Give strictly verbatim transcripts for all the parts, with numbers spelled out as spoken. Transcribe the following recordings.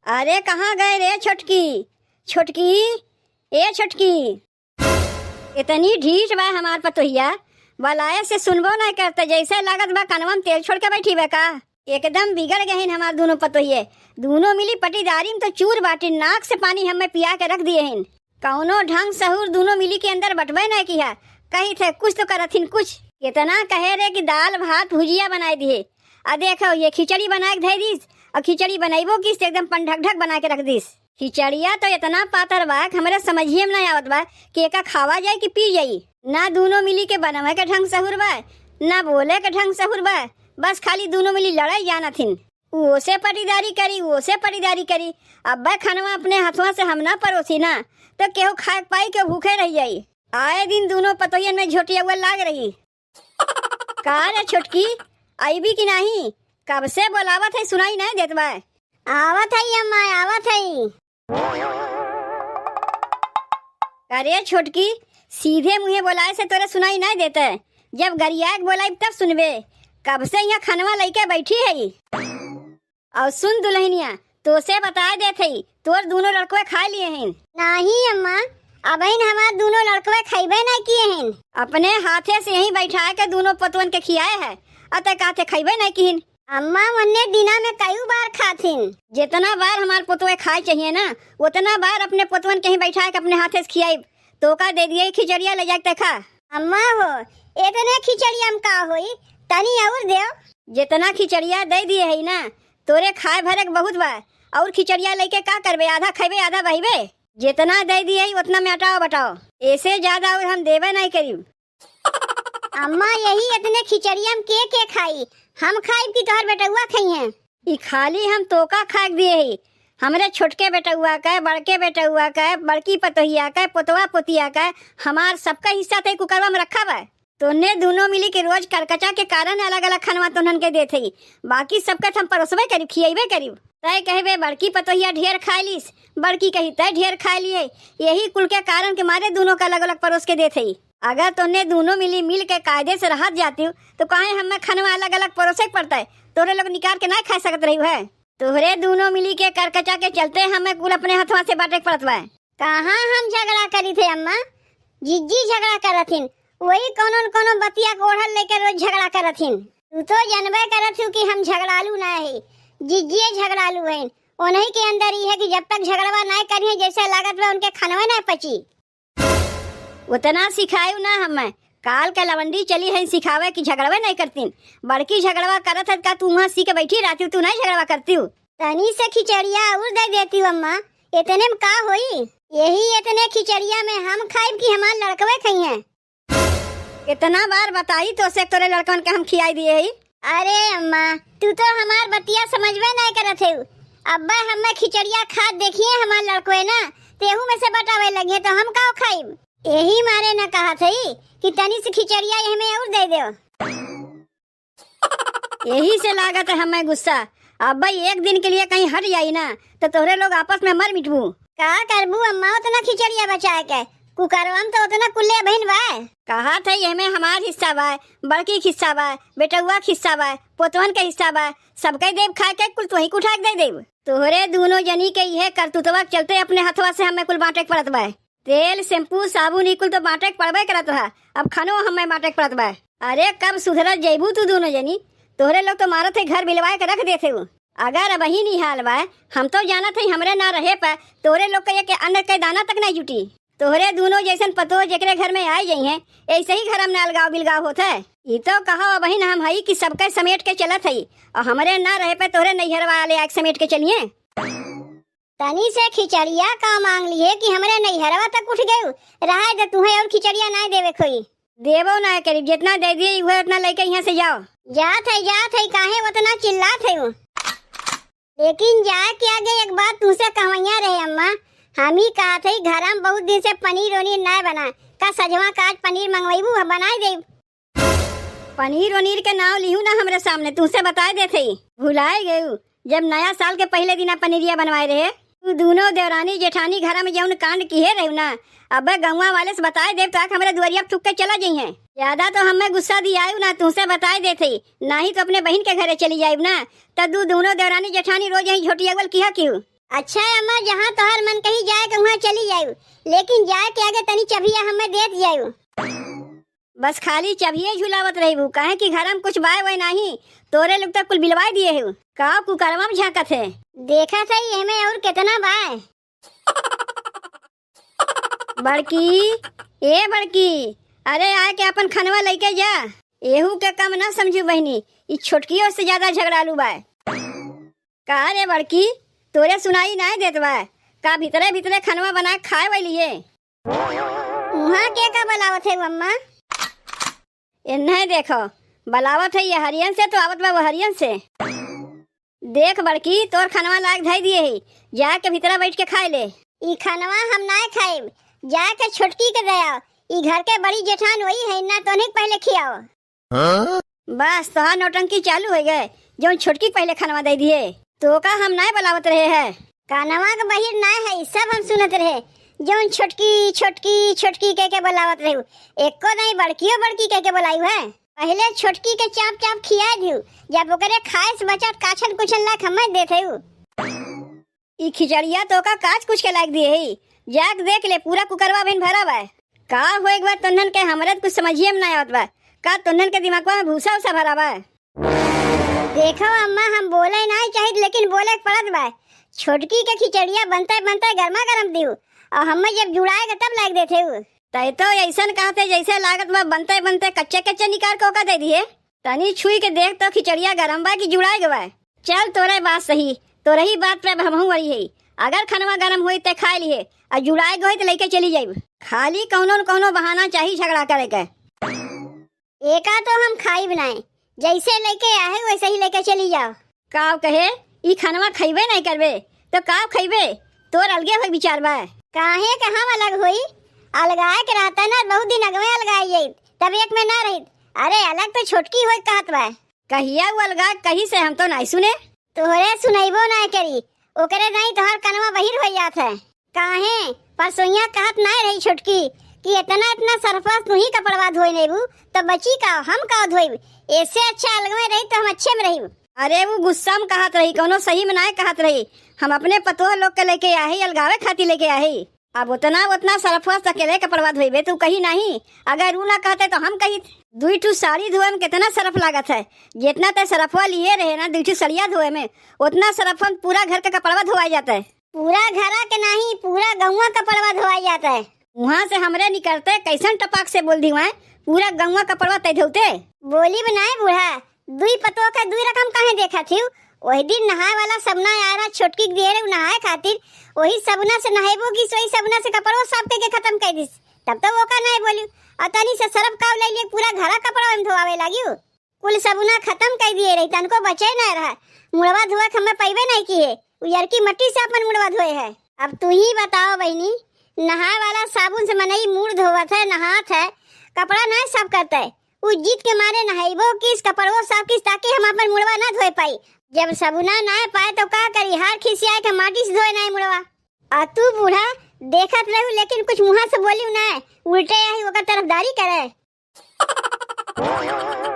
अरे कहाँ गए रे छोटकी? छोटकी, ए छोटकी। इतनी ढीठ बा हमार पतोहिया, बलाए से सुनबो नाहीं करते, जैसे लागत बा कनवा में तेल छोड़ के बैठी बा का। एकदम बिगड़ गए हैं हमार दूनों पतोहिए। दूनों मिली पटीदारी में तो चूर बाटी, नाक से पानी हमें पिया के रख दिए हैं। कौनो ढंग सहूर दूनों मिली के अंदर बटबे नाहीं किहा। कही थे कुछ तो करथिन कुछ। इतना कहे रे कि दाल भात भुजिया बनाए दिए, आ देखो ये खिचड़ी बनाए के धै दीस, और खिचड़ी बनैबो किस एकदम पंढकढक बना के रख दीस। खिचड़िया तो इतना पातर बा कि हमरे समझिए में ना आवत बा कि एका खावा जाई कि पी जाई। ना दूनों मिली के बनवे के ढंग सहूर बा, ना बोले के ढंग सहूर बा। बस खाली दूनों मिली लड़ाई जानत हिन। ऊ ओसे पटीदारी करी, ऊ ओसे पटीदारी करी। अब्बे खनवा अपने हथवा से हम ना परोसी ना, तो केहू खाए के पाई, केहू भूखे रह जाई। आए दिन दूनों पतोहियन में झोटियौआ लाग रही। का रे छोटकी, अइबी कि नाहीं? कब से बोलावत है, सुनाई नाहीं देत बा। आवत है अम्मा, आवत है। अरे छोटकी, सीधे मुँहे बोलाए से तोरे सुनाई नाहीं देते, जब गरियाए के बोलाइब तब सुनबे। कब से यहाँ खनवा लइके बैठी है। और सुन दुलहिनिया, तोसे बताए देत हई, तोर दूनों लड़कवे खाए लिए हैं। नाहीं अम्मा, अबहिन हमार दूनों लड़कवे खइबे नाहीं किए हैं। अपने हाथे से यहीं बैठाए के दूनों पतवन के खियाए है, अते कहते खइबे नाहीं किहिन। अम्मा, वन्ने दिना में कई बार खाथिन। जितना बार हमार पतवे खाए चाहिए ना, उतना बार अपने पतवन के ही बैठाए के अपने हाथे से खियाइब। तोका दे दिए खिचड़िया ले जाके देखा। अम्मा हो, इतने खिचड़िया में का होई, तनी और देव। जितना खिचड़िया दे दिए है ना, तोरे खाए भरे के बहुत बा। और खिचड़िया लेके का करबे? आधा खइबे, आधा बहिबे। जितना दे दिए है, उतना में अटाओ बटाओ, ऐसे ज्यादा और हम देबे नहीं करीब। अम्मा, यही इतने खिचड़िया में के के खाई? हम खाइब कि तोहर बेटउआ खइहें? ई खाली हम तोका खाए के दिए ही, हमरे छोटके बेटउआ के, बड़के बेटउआ के, बड़की पतोहिया के, पोतवा पोतिया के, हमार सबका हिस्सा तई कुकरवा में रखा बा। तोने दूनों मिली के रोज करकचा के कारण अलग अलग खनवा तोहन के देत हई, बाकी सबका त हम परोसबे करीब, खियइबे करीब। तय कहबे बड़की पतोहिया ढेर खाए लीस, बड़की कही तय ढेर खाए लिए, यही कुल के कारण के मारे दूनों का अलग अलग परोस के देत हई। अगर तोने दूनों मिली मिल के कायदे से रहत जातिउ, तो काहे हमें खनवा अलग-अलग परोसे के पड़तै? तोहरे लोग निकार के नाय खाए सकत रहिउ है? तोहरे दूनों मिली के करकचा के चलते हमें कुल अपने हथवा से बांटे के पड़त बा। कहाँ हम झगड़ा करी थे अम्मा? जिज्जी झगड़ा करत हिन, वही कौनो न कौनो बतिया के ओढ़ल लेके रोज झगड़ा करत हिन। तू तो जनबे करत हू कि हम झगड़ालू ना है, जिज्जिए झगड़ालू हैं। उन्हीं के अंदर ई है कि जब तक झगड़वा नाय करिहे, जैसे लागत बा उनके खनवे नाय पची। उतना सिखायु ना हमें। काल के लवंडी चली है सिखावे कि झगड़वे नहीं करतीन। बड़की झगड़वा करत है का तू वहाँ सी के बैठी रहती, तू नहीं झगड़वा करती हूँ। तनी से खिचड़िया और दे देती हूँ अम्मा, इतने में का होई? यही इतने खिचड़िया में हम खाइब कि हमार लड़कवे खइहें? कितना बार बताई तो से तोरे लड़कन के हम खियाई दिए ही। अरे अम्मा, तू तो हमार बतिया समझबे नहीं करत है। अब्बे हमें खिचड़िया खात देखिए हमार लड़कवे ना, तेहू में से बटावे लगिए तो हम का खाइब? यही मारे न कहत हई कि तनी से खिचड़िया एहमे और दे देव। यही से लागत है हमें गुस्सा। अब भाई एक दिन के लिए कहीं हट जाई ना, तो तोहरे लोग आपस में मर मिटबू। का करबू अम्मा उतना खिचड़िया बचाए के? कुकरवा में तो उतना कुल्ले बहिन बा। कहत है एहमे हमार हिस्सा बा, बड़की के हिस्सा बा, बेटउआ के हिस्सा बा, पोतवन के हिस्सा बा, सबके देब खाए के, कुल तोही के उठा के दे देब। तोहरे दूनों जनी के इहे करतुतवा के चलते अपने हथवा से हमें कुल बांटे के पड़त बा। तेल, shampoo, साबुन ई कुल तो बांटे के पड़बे करत रहा, अब खनो हमें बांटे के पड़त बा। अरे कब सुधरत जइबू तू दूनों जनी? तोहरे लोग तो मारत है घर बिलवाए के रख देत है। अगर अबहिन ई हाल बा, हम तो जानत है हमरे ना रहे पर तोहरे लोग के एक अन्न के दाना तक नहीं जुटी। तोहरे दूनों जैसन पतोह जेकरे घर में आए जइहें, ऐसे ही घर में अलगाव बिलगाव होत है। ई तो कहो अबहिन हम हई कि सबके समेट के चलत हई, और हमरे ना रहे पे तोहरे नैहरवा वाले आके समेट के चलिए। तनी से खिचड़िया का मांग लिए कि हमरे नैहरवा तक उठ गयू, रहे दे तुहें और खिचड़िया ना देवे खोई। देबो ना करी, जितना दे दिए उहे उतना लेके यहाँ से जाओ। जात है, जात है, काहे उतना चिल्लात है? लेकिन जाए के आगे एक बात तुमसे कहवैया रहे अम्मा, हम ही कहत हई घरा में बहुत दिन से पनीर ओनीर नाय बना, का सजवा का आज पनीर मंगवाईबू, हम बनाए देब। पनीर ओनीर के नाव लिहू ना हमरे सामने, तुमसे बताए देत हई। भुलाए गयू, जब नया साल के पहले दिना पनीरिया बनवाए रहे, तू दूनों देवरानी जेठानी घरा में जौन कांड किहे रहू ना, अबे गौवा वाले से बताए देब तो आके हमरे दुआरिया पे थूक के चला जइहें। ज्यादा तो हमें गुस्सा दियायू ना, तुमसे बताए देत हई, नाही तो अपने बहिन के घरे चली जाइब ना, त दू दूनों देवरानी जेठानी रोज यहीं झोटियावल किहा किहू। अच्छा अम्मा, जहाँ तोहार मन कही जाए के उहाँ चली जायु, लेकिन जाए के आगे तनी चभिया हमें देत जायु। बस खाली चभिये झुलावत रहिबू, काहे कि घरम कुछ बाय वाय नाही, तोरे लोग त कुल बिलवाय दिए हेउ। का कुकरवा में झाँकत है? देखा सही एमे और केतना बाय। बड़की, ए बड़की, अरे आय के अपन खनवा लइके जा। एहू के कम ना समझू बहिनी, ई छोटकियो से ज्यादा झगड़ालू बाय। का रे बड़की, तोरे सुनाई नाय देत बा? का भीतरे भीतरे खनवा बना के खाए वाली है? उहाँ के का बलावत है अम्मा? एन्हे देखो, बलावत है ये हरियन से तो आवत बा वो हरियन से। देख बड़की, तोर खनवा लायक धई दिए ही, जाके भीतरा बैठ के खाए ले। ई खनवा हम नाय खाइब, जाके छोटकी के दे आओ। ई घर के बड़ी जेठान वही है ना, तोन्ही के पहले खियाओ। हाँ? बस तोहार नौटंकी चालू हो गए, जौन छोटकी के पहले खनवा दे दिए। तो का हम नाय बलावत रहे है? कानवा के बहिर नाय है, सब हम सुनत रहे, जौन छोटकी छोटकी छोटकी कह के बलावत रहे। एको नहीं बड़कियो बड़की कह के बलायु है। पहले छोटकी के चाप चाप खिया दियो, जब ओकरे खाए से बचत काछन कुछन लायक हमें देत है। ई खिचड़िया तो का काच कुछ के लायक दिए ही। जाके देख ले, पूरा कुकरवा अभिन भरा बा। का हो एक बार तोन्हन के, हमरे त कुछ समझिए में ना आवत बा। का तोन्हन के दिमागवा में भूसा उसा भरा बा? देखो अम्मा, हम बोले नाय चाहित, लेकिन बोले के पड़त बा। छोटकी के खिचड़िया बनते बनते गर्मा गर्म दियो, और हमें जब जुड़ाएगा तब लायक देते हो। तै तो ऐसन कहते जैसे लागत बा बनते बनते कच्चे कच्चे निकाल के ओका दे दिए। तनी छुई के देख तो खिचड़िया गरम बा कि जुड़ाए गवा। चल तोरे बात सही, तोरे ही बात पे अब हमहू अड़ी है। अगर खनवा गरम होई ते खाए लिए, और जुड़ाए गई तो लेके चली जाइब। खाली कौनो न कौनो बहाना चाही झगड़ा करे के। एका तो हम खाइब नाय, जैसे लेके आहे वैसे ही लेके चली जाओ। काव कहे, ई खनवा खइबे नहीं करबे, तो काव खइबे? तोर अलगे होई विचार बा। काहे के हम अलग होई? अलगाए के रहता ना, बहुत दिन अगवे अलगाए जाइत, तब एक में ना रहित। अरे अलग तो छोटकी होई कहत बा। कहिया वो अलगा कही से हम तो नहीं सुने। तोहरे सुनैबो ना करी, ओकरे नहीं तोहर कनवा बहिर हो जात है। काहे? परसोइया कहत नाय रही छोटकी कि इतना इतना सरफस तू ही कपड़वा धोए नेबू, तो बची का, हम का धोइब? ऐसे अच्छा अलगवे रही तो हम अच्छे में रही। अरे वो गुस्सा में कहत रही, कौनो सही में नाय कहत रही। हम अपने पतोह लोग के लेके आही, अलगावे खातिर लेके आही। अब उतना उतना सरफस अकेले कपड़वा धोइबे तू कही नहीं, अगर ऊ ना कहते तो हम कही। दुई ठू साड़ी धोए में कितना सरफ लागत है, जितना ते सरफवा लिए रहे ना दुई ठू सड़िया धोए में, उतना सरफन पूरा घर के कपड़वा धोआ जाता है। पूरा घरा के नाही, पूरा गौवा कपड़वा धोआई जात है। वहाँ से हमरे निकलते कैसन टपाक से बोल दी, "वाय, पूरा गौवा कपड़वा तै धोते।" बोली बनाए बूढ़ा, दुई पतोह के दुई रकम काहे देखत हिउ? वही दिन नहाए वाला सबना आयरा छोटकी के दिए रहे नहाए खातिर, वही सबना से नहेबो की सोई सबना से कपड़वा साफ करके खत्म कर दिस। तब तो वो का नहीं बोली, और तनी से सरफ काव ले लिए पूरा घरा कपड़वा में धोआवे लागियो। कुल सबुना खत्म कर दिए रही, तनको बचे न रहा। मुड़वा धोए के हमें पैबे नहीं किए, उजरकी मट्टी से अपन मुड़वा धोए है। अब तू ही बताओ बहिनी, नहाए वाला साबुन से मनई मुड़ धोवत है, नहात है, कपड़ा नहीं साफ करते। उ जीत के मारे नहाइबो किस, कपड़वो साफ किस, ताकि हम अपन मुड़वा ना धोए पाई। जब सबुना ना पाए तो का करी, हार खिसियाए के माटी से धोए नहीं मुड़वा। आ तू बूढ़ा देखत रहू, लेकिन कुछ मुँहा से बोलियो ना, उल्टे आही ओकर तरफदारी करे।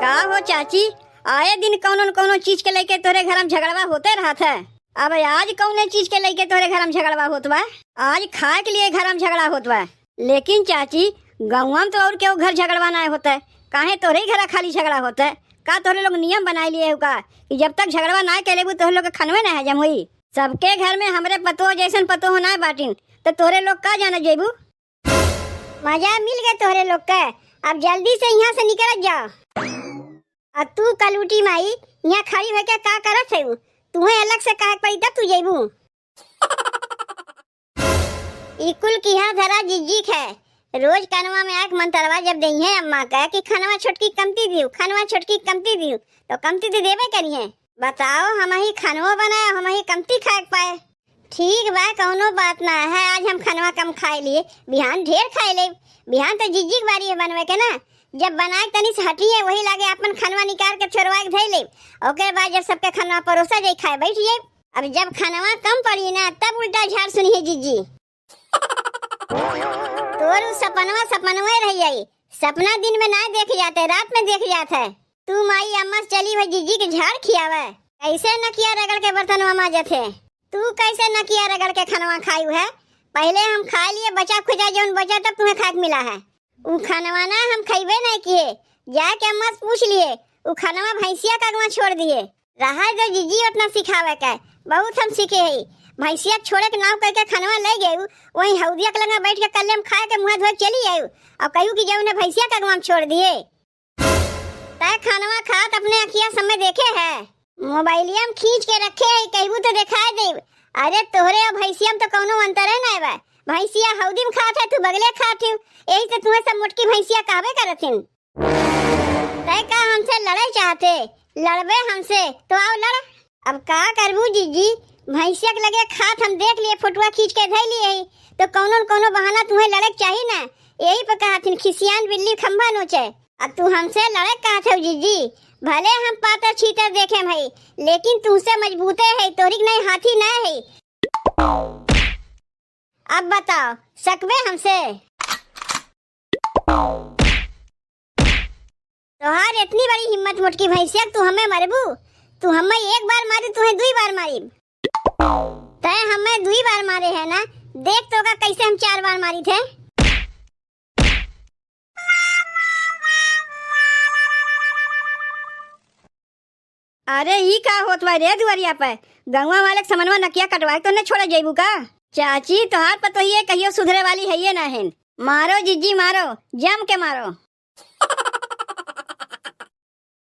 का हो चाची, आए दिन कौनो न कौनो चीज के लेके तोरे घर में झगड़वा होते रहत है। अब आज कौने चीज के लेके तोरे घर में झगड़वा होत बा? आज खाए के लिए घर में झगड़ा होत बा। लेकिन चाची, गौवा में तो और केहू घर झगड़वा ना होता है, काहे तोरे ही घरा खाली झगड़ा होता है? का तोरे लोग नियम बनाए लिए हो का कि जब तक झगड़वा ना कर लेबू तोरे लोग के खनवे ना हजम होई? सबके घर में हमरे पतोह जैसन पतोह ना बाटिन, तो तोरे लोग का जाने जेबू? मजा मिल गए तोहरे लोग के, अब जल्दी से यहाँ से निकल जाओ। आ तू कलूटी माई, यहाँ खड़ी होके का करत है? तुम्हें अलग से कहे के पड़ी तब तू जेबू। ई कुल किहा धरा जिज्जी के है। रोज कनवा में आके मंतरवा जब देइहे अम्मा के कि खनवा छोटकी कमती दियो, खनवा छोटकी कमती दियो, तो कमती तो देबे करिहे। बताओ, हम ही खनवो बनाए, हम ही कमती खाए के पाए। ठीक बा, कौनो बात ना है, आज हम खनवा कम खाए लिए, बिहान ढेर खाए ले। बिहान तो जिज्जी के बारी है बनवे के ना, जब बनाए के तनी से हटी है, वही लागे अपन खनवा निकाल के छोड़वा के धई ले। ओकर बाद जब सबके खनवा परोसा जाई, खाए बैठ जाए। अब जब खनवा कम पड़ी ना, तब उल्टा झाड़ सुनी है जिज्जी। तोर उ सपनवा सपनवे रह जाई। सपना दिन में ना देख जाते, रात में देख जात है। तू माई अम्मा से चली हुई जिज्जी के झाड़ खियावे। कैसे नकिया रगड़ के बर्तनवा माजत है। तू कैसे नकिया रगड़ के खनवा खायू है? पहिले हम खाय लिए, बचा खुचा जौन बचा तब तुहें खाए के मिला है। उ खनवा ना हम खइबे नहीं किए, जाके अम्मा से पूछ लिए, उ खनवा भैंसिया का अगवा छोड़ दिए। रहा दो जिज्जी ओतना सिखावे के, बहुत हम सीखे हई। भैंसिया छोड़े के नाव करके खनवा ले गयू, वहीं हौदिया के लगा बैठ के कल्ले हम खाए के मुँह धोए चली आयू, और कहू कि जौन भैंसिया का अगवा हम छोड़ दिए। तै खनवा खात अपने अखिया समय देखे है? मोबाइलिया में खींच के रखे है, कहबू तो देखाए देब। अरे तोहरे और भैंसिया में तो कौनो अंतरे नहीं बा। भैंसिया हौदी में खात है, तू बगले खात हू, यही से तुम्हें सब मोटकी भैंसिया कहबे करत हिन। तै का हमसे लड़े चाहते? लड़बे हमसे तो आओ लड़। अब का करबू जिज्जी, भैंसिया के लगे खात हम देख लिए, फोटुआ खींच के धै लिए ही, तो कौनो न कौनो बहाना तुम्हें लड़े के चाही ना। यही पे कहत हिन, खिसियान बिल्ली खंभा नोचे। अब तू हमसे लड़े कहत हो जिज्जी, भले हम पातर छीतर देखे में हई, लेकिन तुमसे मजबूते है, तोहरी के नहीं हाथी नहीं है। अब बताओ, सकबे हमसे? तोहार इतनी बड़ी हिम्मत मोटकी भैंसिया, तू हमें मरबू? तू हमें एक बार मारी, तुहें दुई बार मारी। तै हमें दुई बार मारे है ना, देख तो का कैसे हम चार बार मारी थे। अरे ई का होत बा रे दुआरिया पे? गौवा वाले के समनवा नकिया कटवाए तो न छोड़े जइबू का? चाची तोहार पतोहिए कहियो सुधरे वाली है ये ना है। मारो जिज्जी मारो, जम के मारो।